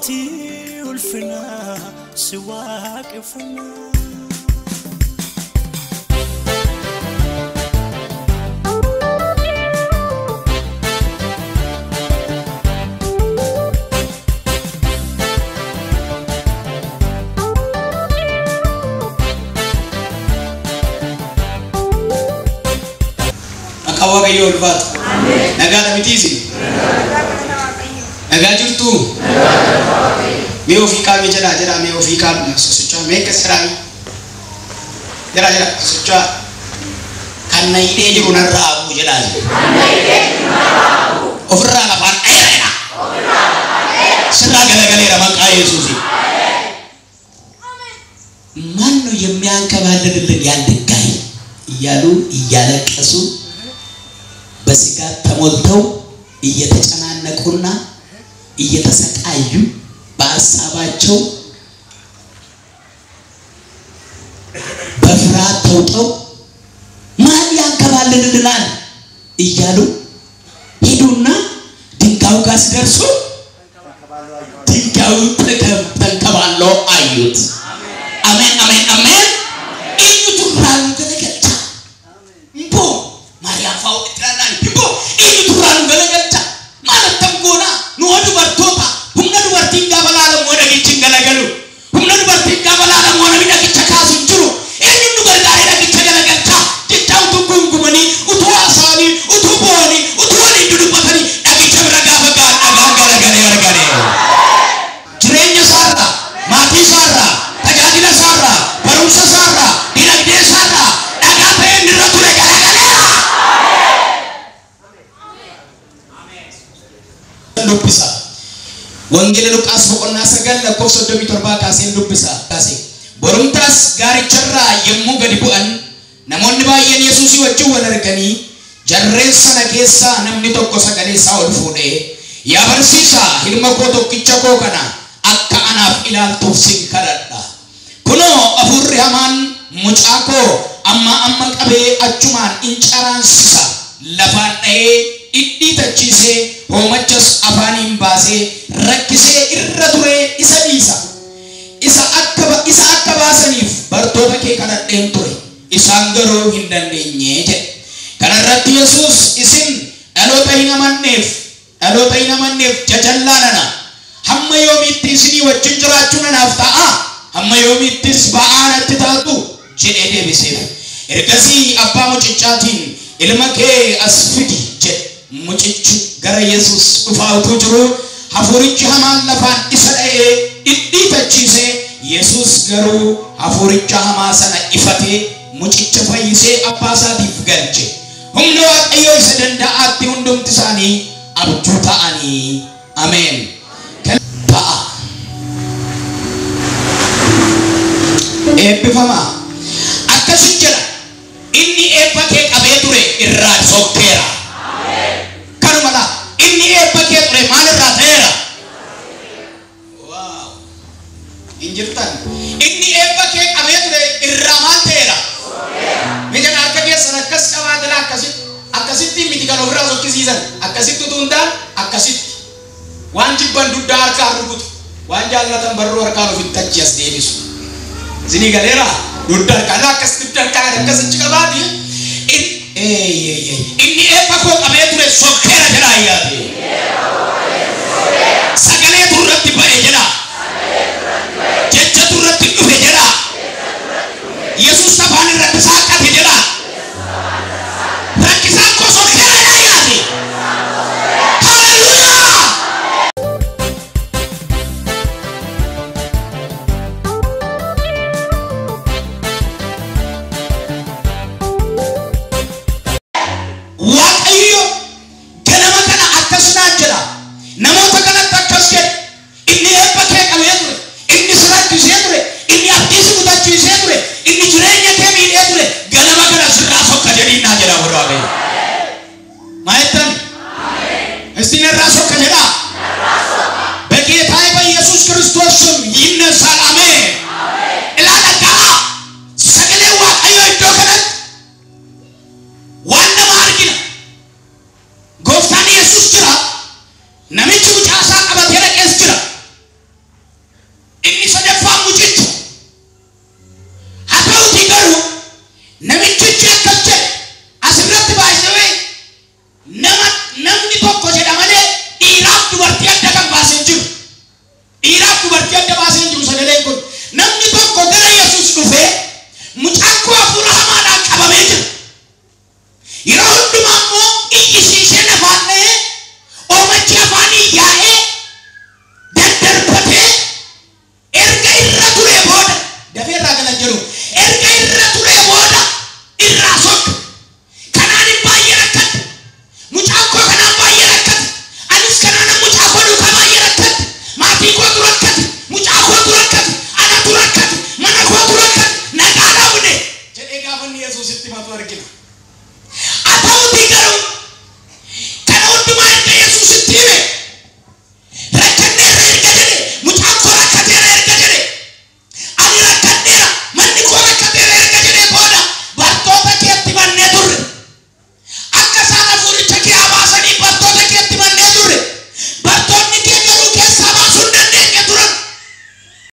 Mootii ulfinaa si waaqeffannaa. Maqaa Waaqayyoo ulfaatu. Nagaadha miti isin? Nagaa jirtuu? Mee ofii qaami jedhaa jedhaa mee ofii qaami sosocho'aa mee akkas jedhaa jedhaa jedhaa sosocho'aa. Kan na hidhee jiru narraa hafuu jedhaa. Ofirraa lafaan dheera jedhaa. Sirraa galagaleera maqaa Yesuusiin. ማን ነው የሚያንከባልልልን ያን ድንጋይ እያሉ እያለቀሱ በስጋት ተሞልተው እየተጨናነቁና እየተሰቃዩ በሀሳባቸው በፍርሃት ተውጠው ማን ያንከባልልልናል እያሉ ሄዱና ድንጋዩ ጋር ሲደርሱ ድንጋዩ ተንከባሎ አዩት። አሜን አሜን አሜን። Eenyutu irraa nu galagalcha? Imboo Maariyaam fa'aa walitti ilaalaa imboo eenyutu irraa nu galagalcha? Maal attam goona? Nu hoo dubartoota humna dubartiin gaafa laalamu hoo dhagichi hin galagalu. Humna dubartiin gaafa laalamu hoo namni dhagicha kaasu hin jiru. Eenyutu nu gargaaree dhagicha galagalcha? Jechaa utuu gungumanii, utuu haasa'anii, utuu boo'anii, utuu waliin dudubbatanii dhagicha bira gaafa ga'an dhagaan galagalee argane. Jireenya isaarraa, maatii isaarraa, tajaajila isaarraa, barumsa isaarraa, dinagdee isaarraa dhagaa ta'ee inni irra ture galagaleera. Dubbisa. Wangeela Luqaas boqonnaa 9 lakkoofsa 37 kaaseen dubbisa. Kaasee. Borumtaas gaaricharraa yommuu gadi bu'an namoonni baay'een Yesuusii wajjin wal arganii jarreen sana keessaa namni tokko sagalee isaa ol fuudhee yaa barsiisaa ilma koo tokkicha koo kana akka anaaf ilaaltuuf sin kadhadha. Kunoo hafuurri hamaan mucaa koo amma amma qabee achumaan in caraansisa lafaan dha'ee dhidhiitachiisee hoomachas afaaniin baasee rakkisee irra turee isa dhiisa. Isa akka baasaniif bartoota kee kadhadheen ture. Isaan garuu hin dandeenye jedhe. Kana irratti Yesuus isin dhaloota hin amanneef jajallaa nana. Hamma yoomiitti isinii wajjin jiraachuun anaaf ta'a? Hamma yoomiittis ba'aa natti taatu? Jedhee deebiseef. Ergasii abbaa mucichaatiin ilma kee as fidi jedhe. Mucichi gara Yesuus dhufaa utuu jiruu hafuurichi hamaan lafaan isa dha'ee dhidhiitachiisee Yesuus garuu hafuuricha hamaa sana ifatee mucicha fayyisee abbaa isaatiif galche. Humna Waaqayyoo isa danda'aatti hundumti isaanii abjuu ta'anii. Ameen. Ta'a. Eebbifamaa. Akkasin jedha. Inni eebba kee qabee ture irraa sokkeera. Kanuma laa. Inni eebba kee ture maal irraa ta'eera? Waaw. Hin jirtan. Inni eebba kee qabee ture irraa maal ta'eera? Mee jedha harka keessan akkas qabaatela akkasitti. Akkasitti miti kan ofirraa sokkisiisan. Akkasitti utuu hin taane akkasitti. Waan jibban dugda harkaan rukutu. Waan jaallatan barruu harkaan ofitti achi as deebisu. Isinii galeera? Dugda harkaan akkas dugda harkaan akkasitti qabaati. Inni eebba koo qabee ture sokkeera jedha ayyaate. Sagalee turratti ba'e jedha. Jecha turratti dhufe jedha. Yesuus afaan irratti saaqate jedha. Rakkisaan koo sokkeera jedha ayyaate. Haleluuyaa! Waaqayyo ganama kana akkas naan jedha. Namoota kanatti akkas jedhe. Inni eebba kee qabee ture. Inni si rakkisee ture. Inni abdii si kutachiisee ture. Inni jireenya kee miidhee ture. Ganama kana sirraa sokka jedhiin naa jedha warra Waaqayyo. Maa jettan? Isin irraa sokka jedhaa? በጌታዬ በኢየሱስ ክርስቶስ ስም ይነሳል።